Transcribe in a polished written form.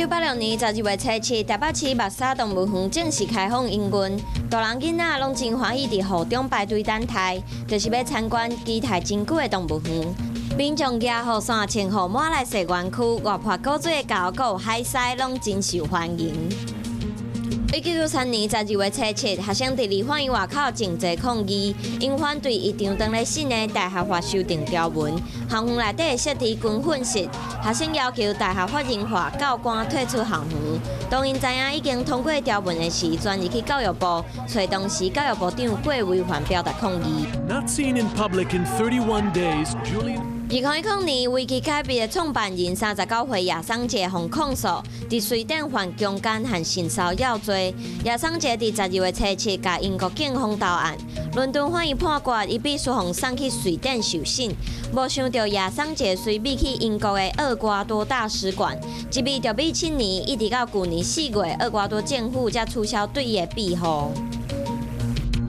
1986年12月初7，台北市默沙動物園正式開放營運，大人囡仔攏真歡喜佇雨中排隊等待，就是欲參觀期待真久的動物園。民眾舉雨傘、穿雨帽來踅園區，活潑古錐的猴閣有海獅攏真受歡迎。1993年12月初7，學生佇立法院外口靜坐抗議，𪜶反對一張當咧審的大學法修訂條文。校園內底設置軍訓室，學生要求大學法人化，教官退出校園。當𪜶知影已經通過條文的時，轉入去教育部，揣當時教育部長郭維凡表達抗議。 Not seen in public in 31 days, Julian. 2010年，維基解密的創辦人39歲亞桑傑予控訴，佇瑞典犯強姦和性騷擾罪。亞桑傑佇12月初7，共英國警方投案，倫敦法院判決，伊必須予送去瑞典受審。無想著亞桑傑隨秘去英國的厄瓜多大使館，一秘就秘7年，一直到舊年4月，厄瓜多政府才取消對伊的庇護。